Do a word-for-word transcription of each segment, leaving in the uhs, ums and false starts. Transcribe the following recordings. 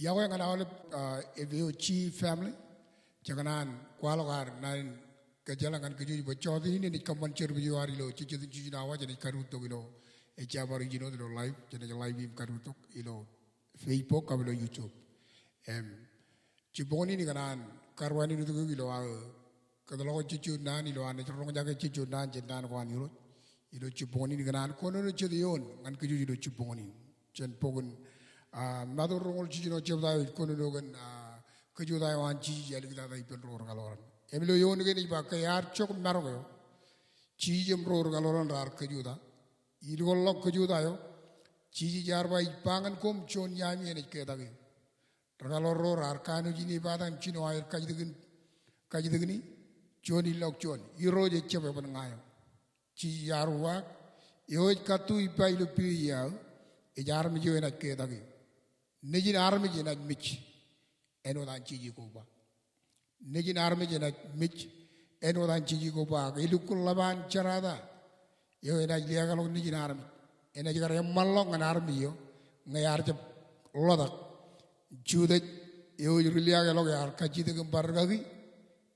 Iọkwe ñan aolep, ah, F O G family. Jekōṇaan kwaḷọk ad naan in kōjjeḷā ñan kōj wōj bwe jọteen in enaaj kōṃṃan service eo ad ilo jejjet in jijino awa, jenaaj kadiwōjtok ilo, ejja bar ijin wōt ilo live, jenaaj live im kadiwōjtok ilo Facebook kab ilo YouTube. Im, jibboñōn in ikōṇaan karuwainene tok eok ilo aō kōtḷọk jejjo naan ilo an ej roñjake jejjo naan jān naan ko an Irooj. Ilo jibboñōn in ikōṇaan kōnono jet eoon ñan kōj wōj ilo jibboñōn in. Jān bok in, ah, Matu roñoul jiljino jebta eo ej kōnono kōn, ah, kōjota eo an Jisōs ej aliktata ippān ro rekalōran. Im ilo eoon kein ej ba ke ear jok marok eo, Jisōs im ro rekalōran raar kōjota. Ilkwōnḷọk kōjota eo, Jisōs ear ba ij ba ñan koṃ juon iaami enaaj ketak eō. Rekalōran ro raar kanooj in epata im jino aer kajjitōkin, kajjitōkini, juon ilọk juon, Irooj ejjab eban ña eo. Jisōs ear uwaak, eo ej kattu ippa ilo peiṃ eo aō, ej armej eo enaaj ketak eō. Nejin armej enaaj mej, āinwōt an Jisōs koba. Nejin armej enaaj mej, āinwōt an Jisōs koba, ak elukkuun ḷap an jerata eo enaaj liaakḷọk nejin armej. Enaaj kar eṃṃanḷọk ñan armej eo, ñe ear jab ḷotak. Judas eo ej ri liaakḷọk ear kajjitōk im bar rikaki,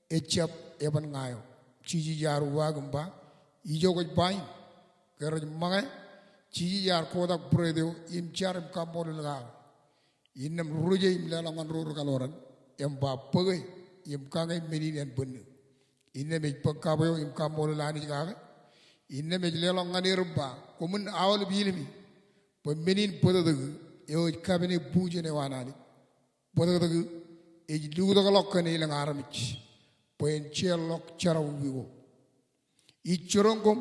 ejjab eban ña eo. Jisōs ear uwaak im ba, ijo kwōj ba in. Ke rej ṃōñā, Jisōs ear kotak būreet eo im jar im kaṃṃoolol kake. Innām ruje im leḷọk ñan ro rekalōran im ba, bōke im kañe men in en bōnno. Innām ej bōk kab eo im kaṃṃoolol Anij kake. Innām ej leḷọk ñan er im ba, koṃwin aolep ilimi bwe men in bōtōktōk eo ej kapene bujen eo an Anij. Bōtōktōk eo ej lutōkḷọk kōn elōñ armej bwe en jeorḷọk jerọwiwi ko. Ij jiroñ koṃ,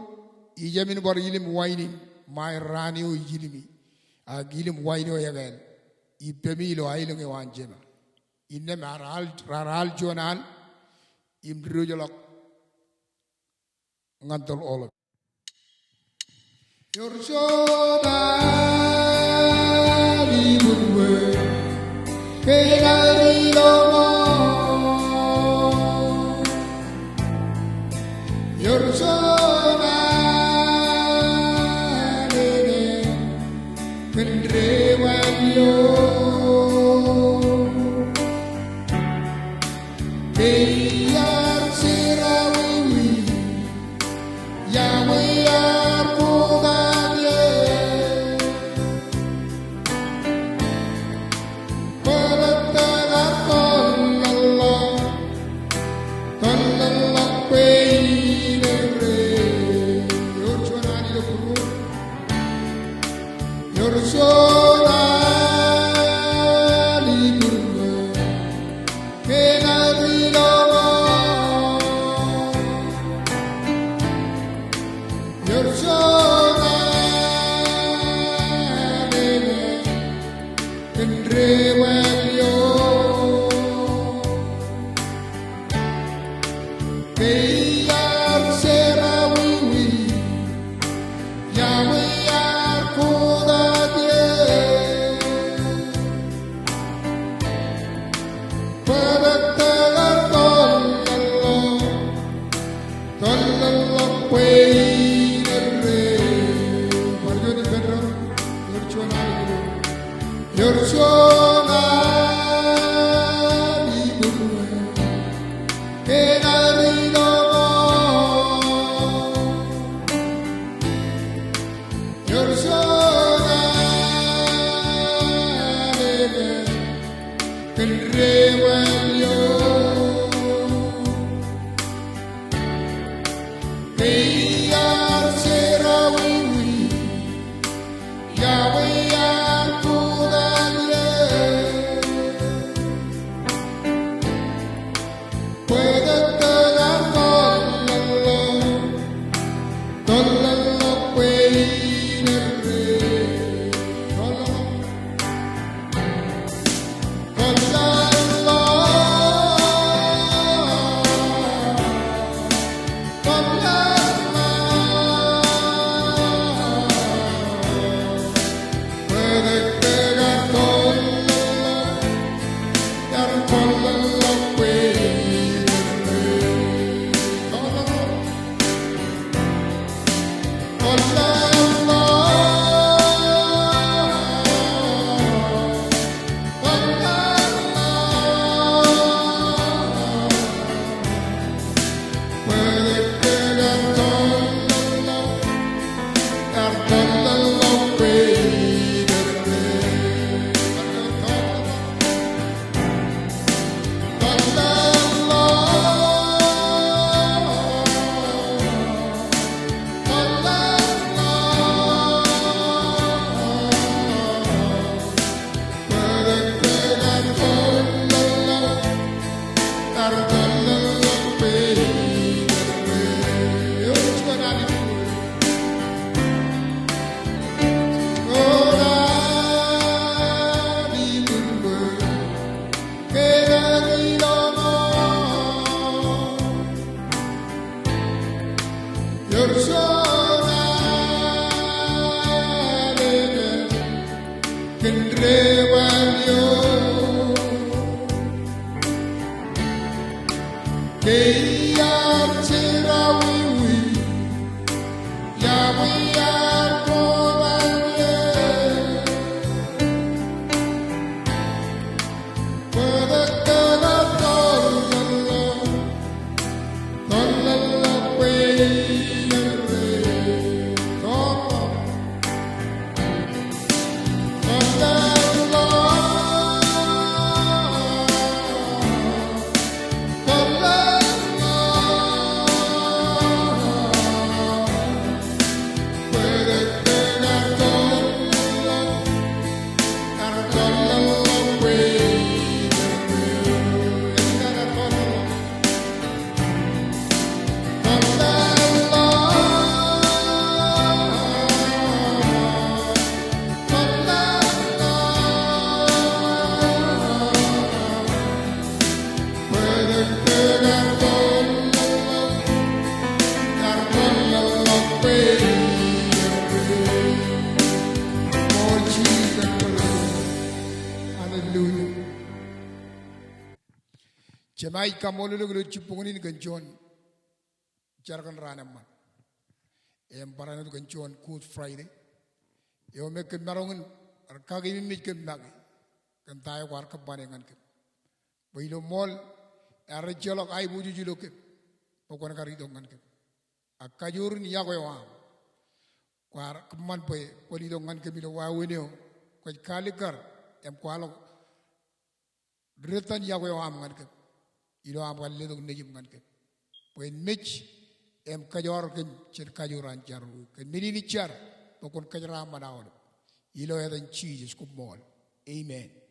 ijemin bar ilim wain in ṃae raan eo ij ilimi, ak ilim wain eo ekāāl, ippemi ilo aelōñ eo an Jema. Innām raar al, raar al juon al im diwōjḷọk ñan tōl aolep. Ewōr juon al ibūdbōd kein al ri Loṃour. Ewōr juon al eñin kōn debwāāl eo. Ke iar jerọwiwi, Yahweh ear kotak eō. Bōtōktōk ear tōllọkḷọk, tōllọkḷọk bwe in erreo. Ewōr juon al ilo būruō. Ewōr juon al ibūdbōd kein al ri Loṃour. Ewōr juon al eñin kōn debwāāl eo. Ke iar jerọwiwi, Yahweh ear kotak eō. Bōtōktōk ear tōllọkḷọk, tōllọkḷọk bwe in erreo. Bar juon ippān doon, ewōr juon al ibūdbōd. Ewōr juon al ibūdbōd kein al ri Loṃour. Ewōr juon al eñin kōn debwāāl eo. Ke iar jerọwiwi, Yahweh ear kotak eō. Bōtōktōk ear tōllọkḷọk, tōllọkḷọk bwe in erreo. Tōllọkḷọk. Hallelujah. Jemaik, kaṃṃoolol eok ilo jibboñōn in kōn juon jar kōn raan eṃṃan. Im barāinwōt kōn juon Good Friday eo me kōm maroñ in bar kakememej kōm make kōn ta eo kwaar kōṃṃane ñan kōm. Bwe ilo ṃool ear ejjeḷọk aiboojoj ilo kōm bwe kwōn kar itok ñan kōm. Ak kajoor in yokwe eo aṃ kwaar kōṃṃan bwe kwōn itok ñan kōm ilo wāween eo kwōj kaalikkar im kwaḷọk detan yokwe eo aṃ ñan kōm ilo aṃ kar letok nejiṃ ñan kōm bwe en mej im kōjoor kōm jān kajoor an jar eo. Kōn men in ij jar bwe kwōn kōjeraaṃṃan aolep. Ilo etan Jisōs, koṃṃool. Amen.